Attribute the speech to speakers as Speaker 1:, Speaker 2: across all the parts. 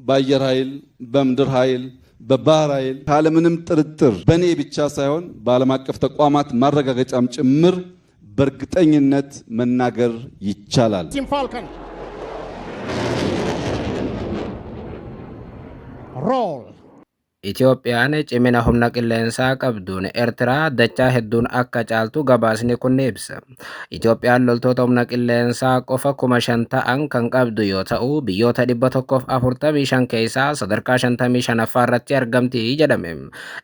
Speaker 1: በአየር ኃይል፣ በምድር ኃይል፣ በባህር ኃይል ካለምንም ጥርጥር በእኔ ብቻ ሳይሆን በዓለም አቀፍ ተቋማት ማረጋገጫም ጭምር በእርግጠኝነት መናገር ይቻላል።
Speaker 2: Team Falcon. Roll.
Speaker 3: Itoophiyaan cimina humna qilleensaa qabduun Eertiraa dachaa hedduun akka caaltu gabaasni kun ni ibsa. Itoophiyaan loltoota humna qilleensaa qofa 5,000 ta'an kan qabdu yoo ta'u, biyyoota 145 keessaa sadarkaa 55ffaa irratti argamti jedhame.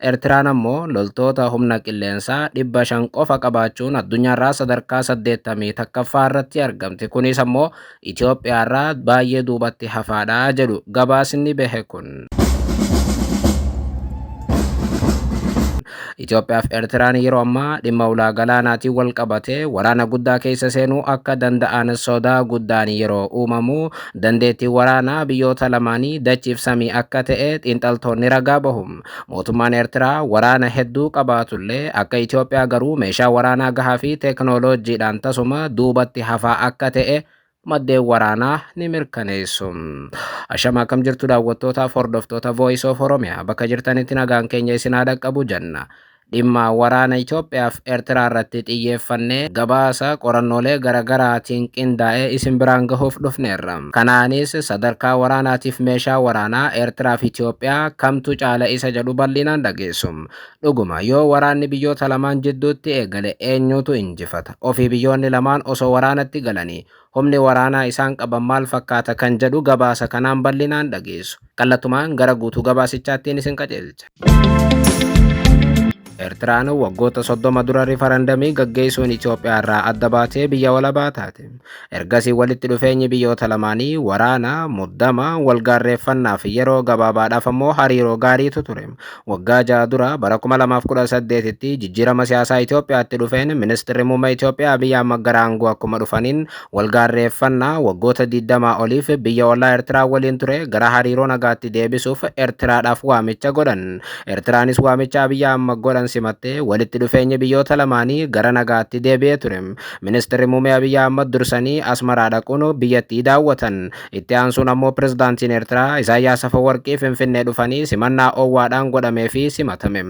Speaker 3: Eertiraan ammoo loltoota humna qilleensaa 500 qofa qabaachuun addunyaarraa sadarkaa 81ffaa irratti argamti. Kunis ammoo Itoophiyaarraa baay'ee duubatti hafaadha jedhu gabaasni bahe kun. Itoophiyaa fi Eertiraan yeroo ammaa dhimma ulaa galaanaatiin wal qabatee waraana guddaa keessa seenuu akka danda'an sodaa guddaan yeroo uumamu, dandeettii waraanaa biyyoota lamaanii dachiif samii akka ta'e xiinxaltoonni ragaa bahu. Mootummaan Eertiraa waraana hedduu qabaatullee akka Itoophiyaa garuu meeshaa waraanaa gahaa fi teeknooloojiidhaan tasuma duubatti hafaa akka ta'e maddeen waraanaa ni mirkaneessu. Ashama, akkam jirtu daawwattootaaf hordoftoota Voice of Oromia? Bakka jirtanitti nagaan keenya isin haa dhaqqabu jenna. Dhimma waraana Itoophiyaa fi Eertiraa irratti xiyyeeffannee gabaasa qorannoolee garaagaraatiin qindaa'ee isin biraan gahuuf dhufneerra. Kanaanis sadarkaa waraanaatiif meeshaa waraanaa Eertiraa fi Itoophiyaa kamtu caala isa jedhu bal'inaan dhageessu. Dhuguma yoo waraanni biyyoota lamaan jidduutti eegale eenyutu injifata? Ofii biyyoonni lamaan osoo waraanatti galanii humni waraanaa isaan qaban maal fakkaata kan jedhu gabaasa kanaan bal'inaan dhageessu. Kallattumaan gara guutuu gabaasichaattiin isin qajeelcha. Eertiraan waggoota 30 dura rifarandamii gaggeessuun Itoophiyaa irraa adda baatee biyya walabaa taate. Ergasii walitti dhufeenyi biyyoota lamaanii waraana, muddama, walgaarreeffannaa fi yeroo gabaabaadhaaf ammoo hariiroo gaariitu ture. Waggaa 6 dura bara 2018tti jijjiirama siyaasaa Itoophiyaatti dhufeen ministeerri muummee Itoophiyaa Abiyyi Ahmad gara aangoo akkuma dhufaniin walgaarreeffannaa waggoota 20 oliif biyya ollaa Eertiraa waliin ture gara hariiroo nagaatti deebisuuf Eertiraadhaaf waamicha godhan. Eertiraanis waamicha Abiyyi Ahmad godhan simattee walitti dhufeenyi biyyoota lamaanii gara nagaatti deebi'ee ture. Ministeerri muummee Abiyyi Ahmad dursanii Asmaraa dhaquun biyyattii daawwatan. Itti aansuun ammoo pirezidaantiin Eertiraa Isaayyaas Afawarqii Finfinnee dhufanii simannaa oowwaadhaan godhamee fi simatame.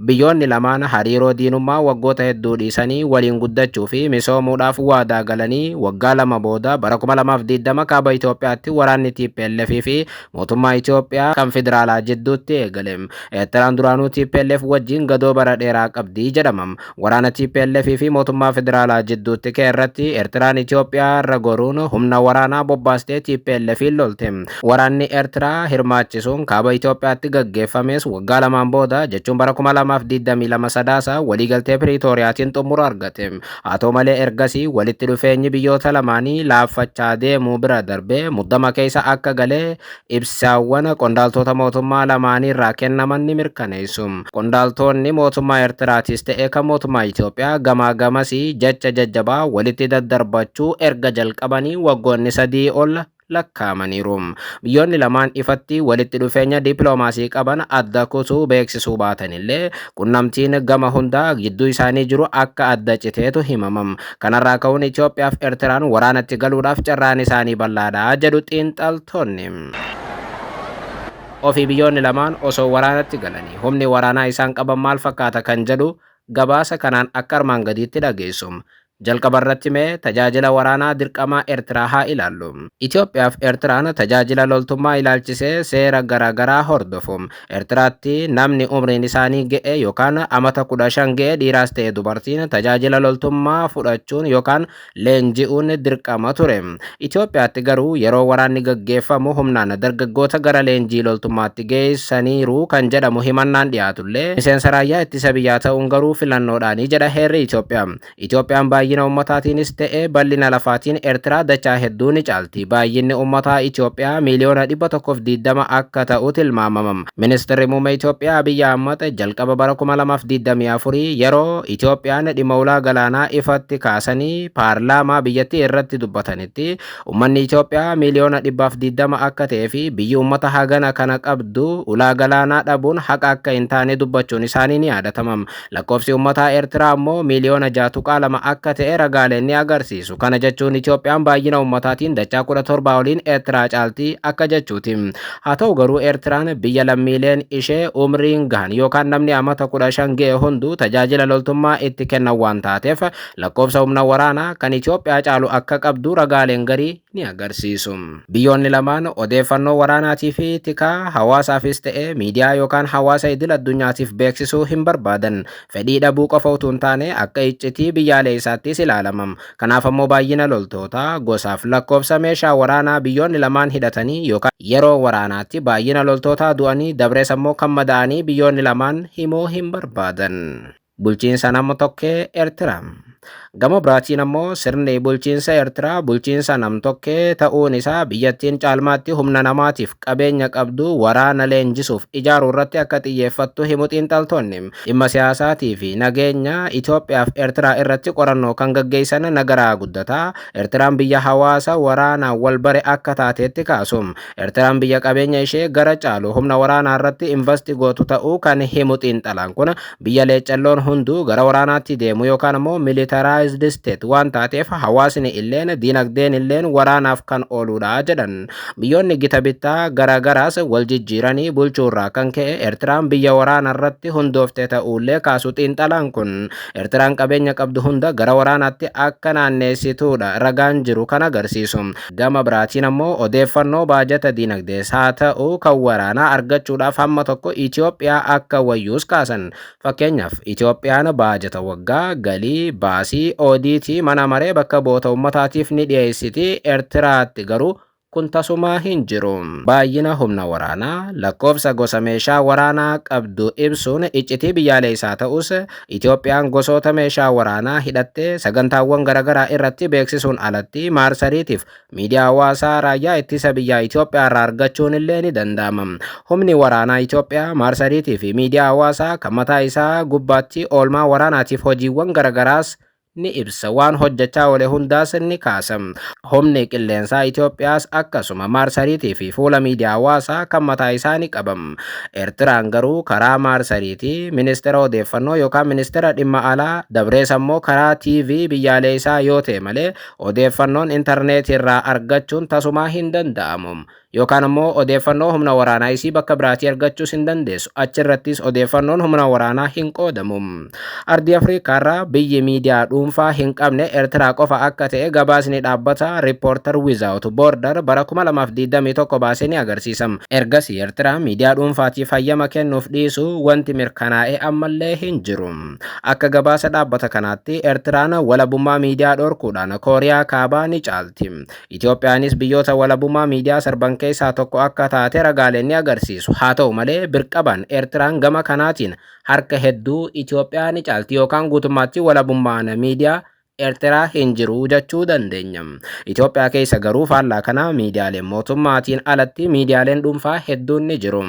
Speaker 3: Biyyoonni lamaan hariiroo diinummaa waggoota hedduu dhiisanii waliin guddachuu fi misoomuudhaaf waadaa galanii waggaa 2 booda bara 2020 kaaba Itoophiyaatti waraanni TPLF fi mootummaa Itoophiyaa kan federaalaa jidduutti eegale. Eertiraan duraanuu TPLF wajjin gadoo bara dheeraa qabdi jedhama. Waraana TPLF fi mootummaa federaalaa jidduutti ka'e irratti Eertiraan Itoophiyaa irra goruun humna waraanaa bobbaastee TPLF lolte. Waraanni Eertiraa hirmaachisuun kaaba Itoophiyaatti gaggeeffames waggaa 2 booda, jechuun bara 2022 Sadaasa, waliigaltee Piriitooriyaatiin xumura argate. Haa ta'u malee ergasii walitti dhufeenyi biyyoota lamaanii laaffachaa deemuu bira darbee muddama keessa akka galee ibsaawwan qondaaltota mootummaa lamaanii irraa kennaman ni mirkaneessu. Qondaaltonni mootummaa Eertiraatis ta'e kan mootummaa Itoophiyaa gamaa gamasii jecha jajjabaa walitti daddarbachuu erga jalqabanii waggoonni 3 ol lakkaa'amaniiru. Biyyoonni lamaan ifatti walitti dhufeenya dippiloomaasii qaban adda kutuu beeksisuu baatanillee qunnamtiin gama hundaa gidduu isaanii jiru akka adda citeetu himama. Kanarraa ka'uun Itoophiyaa fi Eertiraan waraanatti galuudhaaf carraan isaanii bal'aadha jedhu xiinxaltoonni. Ofii biyyoonni lamaan osoo waraanatti galanii humni waraanaa isaan qaban maal fakkaata kan jedhu gabaasa kanaan akka armaan gadiitti dhageessu. Jalqaba irratti mee tajaajila waraanaa dirqamaa Eertiraa haa ilaallu. Itoophiyaa fi Eertiraan tajaajila loltummaa ilaalchisee seera garaagaraa hordofu. Eertiraatti namni umriin isaanii ga'e yookaan amata 15 ga'e, dhiiraas ta'e dubartiin, tajaajila loltummaa fudhachuun yookaan leenji'uun dirqama ture. Itoophiyaatti garuu yeroo waraanni gaggeeffamu humnaan dargaggoota gara leenjii loltummaatti geessaniiru kan jedhamu himannaan dhiyaatullee, miseensa raayyaa ittisa biyyaa ta'uun garuu filannoodhaanii jedha heerri Itoophiyaa. Itoophiyaan baay'ina uummataatiinis ta'e bal'ina lafaatiin Eertiraa dachaa hedduu ni caalti. Baay'inni uummataa Itoophiyaa miiliyoona 120 akka ta'u tilmaamama. Ministeerri muummee Itoophiyaa Abiyyi Ahmad jalqaba bara 2024 yeroo Itoophiyaan dhimma ulaa galaanaa ifatti kaasanii paarlaamaa biyyattii irratti dubbatanitti, uummanni Itoophiyaa miiliyoona 120 akka ta'ee fi biyyi uummata hagana kana qabdu ulaa galaanaa dhabuun haqa akka hin taane dubbachuun isaanii ni yaadatama. Lakkoofsi uummataa Eertiraa ammoo miiliyoona 6.2 akka ta'e ta'e ragaaleen ni agarsiisu. Kana jechuun Itoophiyaan baay'ina uummataatiin dachaa 17 oliin Eertiraa caalti akka jechuuti. Haa ta'u garuu Eertiraan biyya lammiileen ishee umriin gahan yookaan namni amata 15 ga'e hunduu tajaajila loltummaa itti kennan waan taateef lakkoofsa humna waraanaa kan Itoophiyaa caalu akka qabdu ragaaleen garii ni agarsiisu. Biyyoonni lamaan odeeffannoo waraanaatii fi tikaa hawaasaafis ta'e miidiyaa yookaan hawaasa idil addunyaatiif beeksisuu hin barbaadan. Fedhii dhabuu qofa utuu hin taane akka iccitii biyyaalessaattis ilaalamam. Kanaaf ammoo baay'ina loltootaa, gosaaf lakkoofsa meeshaa waraanaa biyyoonni lamaan hidhatanii yookaan yeroo waraanaatti baay'ina loltootaa du'anii dabrees ammoo kan madaa'anii biyyoonni lamaan himuu hin barbaadan. Bulchiinsa nama tokkee Eertiraa. Gama biraatiin ammoo sirni bulchiinsa Eertiraa bulchiinsa nam-tokkee ta'uun isaa biyyattiin caalmaatti humna namaatiif qabeenya qabdu waraana leenjisuuf ijaaruu irratti akka xiyyeeffattu himu xiinxaltoonni. Dhimma siyaasaatii fi nageenya Itoophiyaaf Eertiraa irratti qorannoo kan gaggeessan Nagaraa Guddataa Eertiraan biyya hawaasa waraanaan wal bare akka taateetti kaasu. Eertiraan biyya qabeenya ishee gara caalu humna waraanaa irratti investi gootu ta'uu kan himu xiinxalaan kun biyya leecalloon hunduu gara waraanaatti deemu yookaan ammoo militarized state waan taateef hawaasni illeen diinagdeen illeen waraanaaf kan ooludha jedhan. Biyyoonni gita bittaa garaagaraas wal jijjiiranii bulchuurraa kan ka'e Eertiraan biyya waraana irratti hundoofte ta'uullee kaasu xiinxalaan kun. Eertiraan qabeenya qabdu hunda gara waraanaatti akka naanneessituudha ragaan jiru kan agarsiisu. Gama biraatiin ammoo odeeffannoo baajata diinagdees haa ta'u kan waraanaa argachuudhaaf hamma tokko Itoophiyaa akka wayyuus kaasan. Fakkeenyaaf Itoophiyaan baajata waggaa galii baasii oodiitii mana maree bakka bu'oota uummataatiif ni dhiyeessiti. Eertiraatti garuu kun tasumaa hin jiru. Baay'ina humna waraanaa lakkoofsa gosa meeshaa waraanaa qabdu ibsuun iccitii biyyaalessaa ta'us Itoophiyaan gosoota meeshaa waraanaa hidhattee sagantaawwan garaagaraa irratti beeksisuun alatti maarsariitiif miidiyaa hawaasaa raayyaa ittisa biyyaa Itoophiyaa irraa argachuun illee ni danda'ama. Humni waraanaa Itoophiyaa maarsariitii fi miidiyaa hawaasaa kan mataa isaa gubbaatti oolmaa waraanaatiif hojiiwwan garaagaraas ni ibsa, waan hojjechaa oole hundaas ni kaasa. Humni qilleensaa Itoophiyaas akkasuma maarsariitii fi fuula miidiyaa hawaasaa kan mataa isaa ni qaba. Eertiraan garuu karaa maarsariitii ministeera odeeffannoo yookaan ministeera dhimma alaa dabrees ammoo karaa TV biyyaalessaa yoo ta'e malee odeeffannoon intarneetii irraa argachuun tasumaa hin danda'amu. Yookaan ammoo odeeffannoo humna waraanaa isii bakka biraatii argachuus hin dandeessu. Achirrattis odeeffannoon humna waraanaa hin qoodamu. Ardii Afriikaarraa biyyi miidiyaa dhuunfaa hin qabne Eertiraa qofa akka ta'e gabaasni dhaabbata Reporter Without Border bara 2021 baasee ni agarsiisa. Ergasii Eertiraa miidiyaa dhuunfaatiif hayyama kennuuf dhiisu wanti mirkanaa'e ammallee hin jiru. Akka gabaasa dhaabbata kanaatti Eertiraan walabummaa miidiyaa dhorkuudhaan Kooriyaa Kaabaa ni caalti. Itoophiyaanis biyyoota walabummaa miidiyaa sarban keessaa tokko akka taate ragaaleen ni agarsiisu. Haa ta'u malee birqaban Eertiraan gama kanaatiin harka hedduu Itoophiyaa ni caalti yookaan guutummaatti walabummaan miidiyaa Eertiraa hin jiru jechuu dandeenya. Itoophiyaa keessa garuu faallaa kana miidiyaaleen mootummaatiin alatti miidiyaaleen dhuunfaa hedduun ni jiru.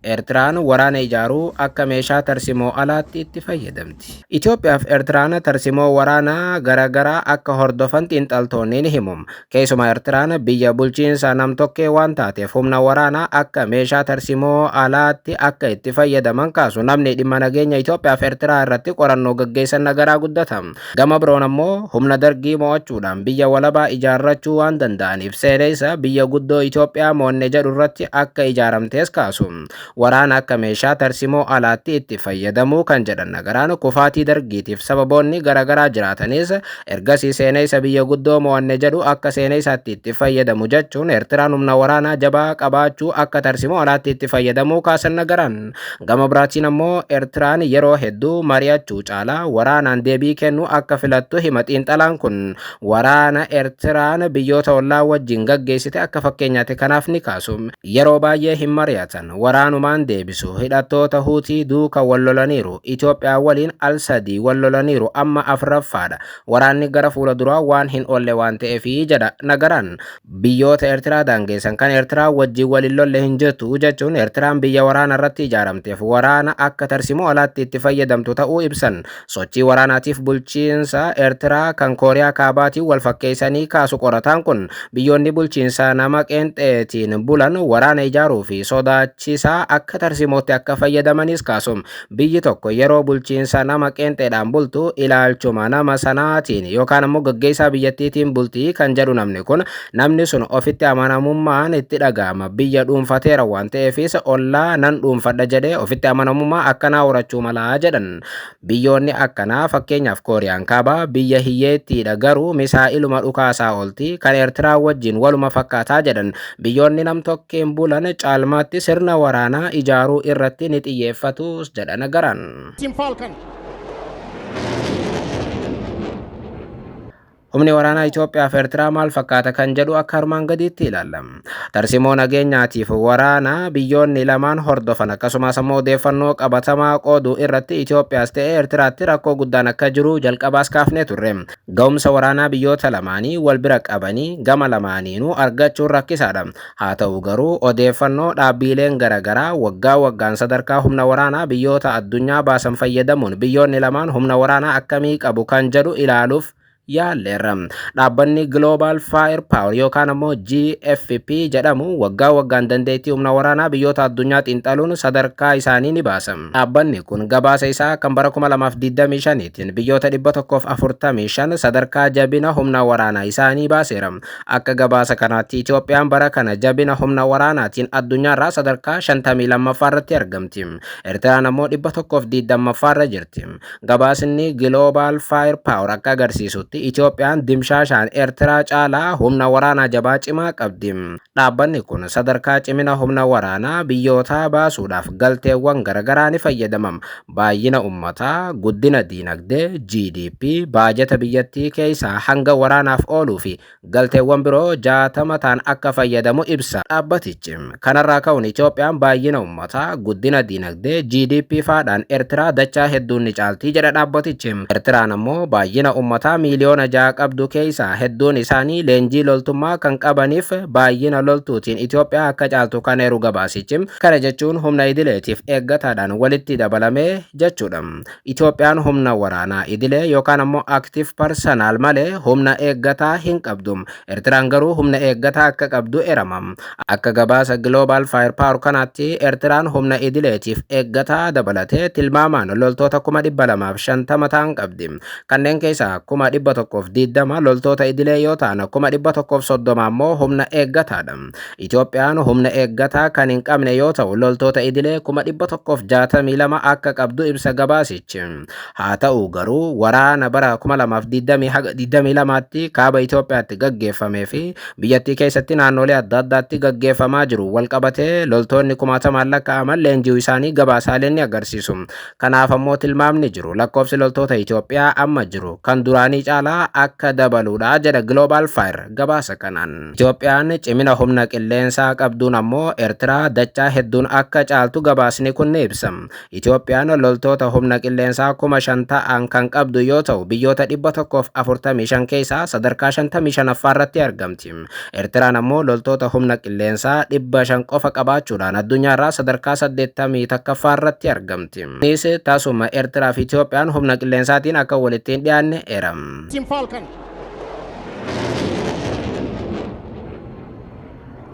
Speaker 3: Eertiraan waraana ijaaruu akka meeshaa tarsimoo alaatti itti fayyadamti. Itoophiyaa fi Eertiraan tarsimoo waraanaa garaagaraa akka hordofan xiinxaltoonni ni himu. Keessumaa Eertiraan biyya bulchiinsa nam-tokkee waan taateef humna waraanaa akka meeshaa tarsimoo alaatti akka itti fayyadaman kaasu namni dhimma nageenya Itoophiyaa fi Eertiraa irratti qorannoo gaggeessan Nagaraa Guddata. Gama biroon ammoo humna dargii mo'achuudhaan biyya walabaa ijaarrachuu waan danda'aniif seenessa biyya guddoo Itoophiyaa mo'anne jedhu irratti akka ijaaramtees kaasu. Waraana akka meeshaa tarsimoo alaatti itti fayyadamuu kan jedhan Nagaraan kufaatii dargiitiif sababoonni garaagaraa jiraatanis ergasii seenessa biyya guddoo mo'anne jedhu akka seenessaatti itti fayyadamu jechuun Eertiraan humna waraanaa jabaa qabaachuu akka tarsimoo alaatti itti fayyadamuu kaasan Nagaraan. Gama biraatiin ammoo Eertiraan yeroo hedduu mari'achuu caalaa waraanaan deebii kennuu akka filattu hima xiinxalaan kun. Waraana Eertiraan biyyoota ollaa wajjin gaggeessite akka fakkeenyaatti kanaaf ni kaasu. Yeroo baay'ee hin mari'atan, waraanumaan deebisu. Hidhattoota Huutii duuka wal lolaniiru. Itoophiyaa waliin al sadii wal lolaniiru, amma afuraffaadha. Waraanni gara fuula duraa waan hin oolle waan ta'eefi jedha Nagaraan. Biyyoota Eertiraa daangeessan kan Eertiraa wajjin waliin lolle hin jirtu jechuun Eertiraan biyya waraana irratti ijaaramteef waraana akka tarsimoo alaatti itti fayyadamtu ta'uu ibsan. Sochii waraanaatiif bulchiinsa Eertiraa kan Kooriyaa Kaabaatiin wal fakkeessanii kaasu qorataan kun biyyoonni bulchiinsa nama qeenxeetiin bulan waraana ijaaruu fi sodaachisaa akka tarsimootti akka fayyadamanis kaasu. Biyyi tokko yeroo bulchiinsa nama qeenxeedhaan bultu ilaalchuma nama sanaatiin yookaan ammoo gaggeessaa biyyattiitiin bultii kan jedhu namni kun, namni sun ofitti amanamummaan itti dhaga'ama. Biyya dhuunfateera waan ta'eefis ollaa nan dhuunfadha jedhee ofitti amanamummaa akkanaa horachuu malaa jedhan. Biyyoonni akkanaa fakkeenyaaf Kooriyaan Kaabaa biyya hiyyeettiidha, garuu misaa'iluma dhukaasaa oolti, kan Eertiraa wajjin waluma fakkaataa jedhan. Biyyoonni nam-tokkeen bulan caalmaatti sirna waraanaa ijaaruu irratti ni xiyyeeffatu jedha Nagaraan.
Speaker 2: Team Falcon.
Speaker 3: Humni waraanaa Itoophiyaa fi Eertiraa maal fakkaata kan jedhu akka armaan gadiitti ilaalla. Tarsimoo nageenyaatiif waraanaa biyyoonni lamaan hordofan akkasumas ammoo odeeffannoo qabatamaa qooduu irratti Itoophiyaas ta'e Eertiraatti rakkoo guddaan akka jiru jalqabaas kaafnee turre. Ga'umsa waraanaa biyyoota lamaanii wal bira qabanii gama lamaaniinuu argachuun rakkisaadha. Haa ta'u garuu, odeeffannoo dhaabbileen garaagaraa waggaa waggaan sadarkaa humna waraanaa biyyoota addunyaa baasan fayyadamuun biyyoonni lamaan humna waraanaa akkamii qabu kan jedhu ilaaluuf yaalleerra. Dhaabbanni Global Fire Power yookaan ammoo GFP jedhamu waggaa waggaan dandeettii humna waraanaa biyyoota addunyaa xiinxaluun sadarkaa isaanii ni baasa. Dhaabbanni kun gabaasa isaa kan bara 2025tiin biyyoota 145 sadarkaa jabina humna waraanaa isaanii baaseera. Akka gabaasa kanaatti Itoophiyaan bara kana jabina humna waraanaatiin addunyaarraa sadarkaa 52ffaa irratti argamti. Eertiraan ammoo 120ffaa irra jirti. Gabaasni Global Fire Power akka agarsiisutti Itoophiyaan dimshaashaan Eertiraa caalaa humna waraanaa jabaa cimaa qabdi. Dhaabbanni kun sadarkaa cimina humna waraanaa biyyootaa baasuudhaaf galteewwan garaagaraa ni fayyadamama. Baay'ina uummataa, guddina diinagdee, GDP, baajata biyyattii keessaa hanga waraanaaf ooluu fi galteewwan biroo 60 ta'an akka fayyadamu ibsa dhaabbatichi. Kanarraa ka'uun Itoophiyaan baay'ina uummataa, guddina diinagdee, GDP faadhaan Eertiraa dachaa hedduun ni caaltii jedha dhaabbatichi. Eertiraan ammoo baay'ina uummataa miiliyoona 6 qabdu keessaa hedduun isaanii leenjii loltummaa kan qabaniif baay'ina loltuutiin Itoophiyaa akka caaltu kan eeru gabaasichi. Kana jechuun humna idileetiif eeggataadhaan walitti dabalamee jechuudha. Itoophiyaan humna waraanaa idilee yookaan ammoo active personnel malee humna eeggataa hin qabdu. Eertiraan garuu humna eeggataa akka qabdu eerama. Akka gabaasa Global Fire Power kanaatti Eertiraan humna idileetiif eeggataa dabalatee tilmaamaan loltoota 250,000 ta'an qabdi. Kanneen keessaa 120,000 loltoota idilee yoo ta'an, 130,000 ammoo humna eeggataadha. Itoophiyaan humna eeggataa kan hin qabne yoo ta'u, loltoota idilee 162,000 akka qabdu ibsa gabaasichi. Haa ta'u garuu, waraana bara 2020 haga 22tti kaaba Itoophiyaatti gaggeeffamee fi biyyattii keessatti naannolee adda addaatti gaggeeffamaa jiru walqabatee loltoonni kumaatamaan lakkaa'aman leenji'uu isaanii gabaasaaleen ni agarsiisu. Kanaaf ammoo tilmaamni jiru lakkoofsi loltoota Itoophiyaa amma jiru kan duraanii caalaa akka dabaluudha jedha Global Fire gabaasa kanaan. Itoophiyaan cimina humna qilleensaa qabduun ammoo Eertiraa dachaa hedduun akka caaltu gabaasni kun ni ibsa. Itoophiyaan loltoota humna qilleensaa 5,000 ta'an kan qabdu yoo ta'u, biyyoota 145 keessaa sadarkaa 55ffaa irratti argamti. Eertiraan ammoo loltoota humna qilleensaa 500 qofa qabaachuudhaan addunyaarraa sadarkaa 81ffaa irratti argamti. Kunis tasuma Eertiraa fi Itoophiyaan humna qilleensaatiin akka walitti hin dhiyaanne eerama.
Speaker 2: Team Falcon.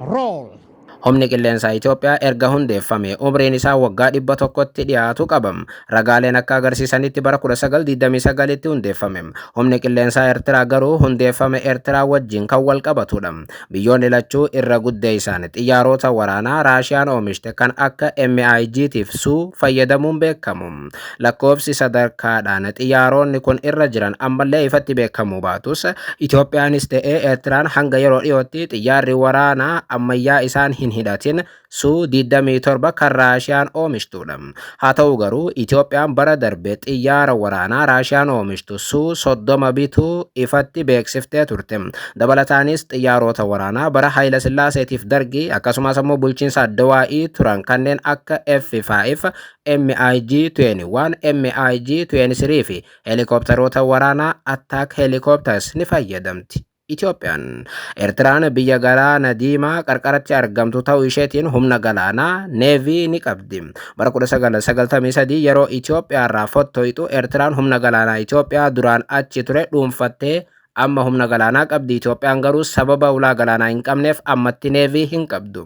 Speaker 2: Roll.
Speaker 3: Humni qilleensaa Itoophiyaa erga hundeeffame umriin isaa waggaa 100tti dhiyaatu qaba. Ragaaleen akka agarsiisanitti bara 1929tti hundeeffame. Humni qilleensaa Eertiraa garuu hundeeffame Eertiraa wajjin kan wal qabatudha. Biyyoonni lachuu irra guddeessan xiyyaarota waraanaa Raashiyaan oomishte kan akka MiGtiif Su fayyadamuun beekamu. Lakkoofsi sadarkaadhaan xiyyaaronni kun irra jiran ammallee ifatti beekamuu baatus, Itoophiyaanis ta'ee Eertiraan hanga yeroo dhiyootti xiyyaarri waraanaa ammayyaa isaan hin hidhatin Su 27 kan Raashiyaan oomishtudha. Haa ta'u garuu, Itoophiyaan bara darbe xiyyaara waraanaa Raashiyaan oomishtu Su 30 bituu ifatti beeksiftee turte. Dabalataanis xiyyaarota waraanaa bara Haayila Sillaaseetiif Dargii akkasumas ammoo bulchiinsa Addawaa'ii turan kanneen akka F5, MiG 21, MiG 23 fi heelikooptaroota waraanaa Attack Helicopters ni fayyadamti. Itoophiyaan. Eertiraan biyya galaana diimaa qarqaratti argamtu ta'uu isheetiin humna galaanaa navy ni qabdi. Bara 1993 yeroo Itoophiyaarraa fottoyxu Eertiraan humna galaanaa Itoophiyaa duraan achi ture dhuunfattee Amma humna galaanaa qabdi. Itoophiyaan garuu sababa ulaa galaanaa hin qabneef ammatti navy hin qabdu.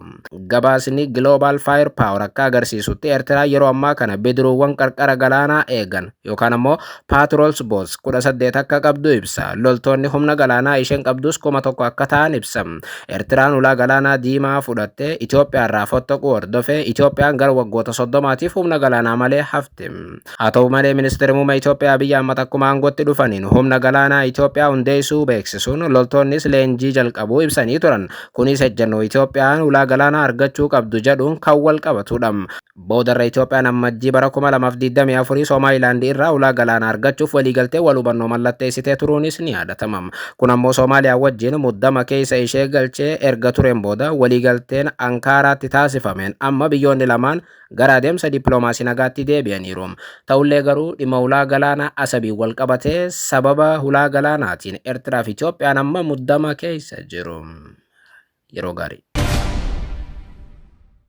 Speaker 3: Gabaasni Global Fire Power akka agarsiisutti, Eertiraa yeroo ammaa kana bidiruuwwan qarqara galaanaa eegan yookaan ammoo patrols boats 18 akka qabdu ibsa. Loltoonni humna galaanaa isheen qabdus 1000 akka ta'an ibsa. Eertiraan ulaa galaanaa diimaa fudhattee Itoophiyaa irraa fottoquu hordofee, Itoophiyaan gara waggoota 30tiif humna galaanaa malee hafte. Haa ta'u malee, ministeerri muummee Itoophiyaa Abiyyi Ahmad akkuma aangootti dhufaniin humna galaanaa Itoophiyaa hundeessuu beeksisuun, loltoonnis leenjii jalqabuu ibsanii turan. Kunis ejjennoo Itoophiyaan ulaa galaanaa argachuu qabdu jedhuun kan wal qabatudha. Boodarra Itoophiyaan Ammajjii bara 2024 Somaalilaand irraa ulaa galaanaa argachuuf waliigaltee wal hubannoo mallatteessitee turuunis ni yaadatama. Kun ammoo Somaaliyaa wajjin muddama keessa ishee galchee erga tureen booda, waliigalteen Ankaaraatti taasifameen amma biyyoonni lamaan gara adeemsa dippiloomaasii nagaatti deebi'aniiru. Ta'ullee garuu, dhimma ulaa galaanaa Asabiin wal qabatee sababa ulaa galaanaatiin Eertiraa fi Itoophiyaan amma muddama keessa jiru. Yeroo gaarii.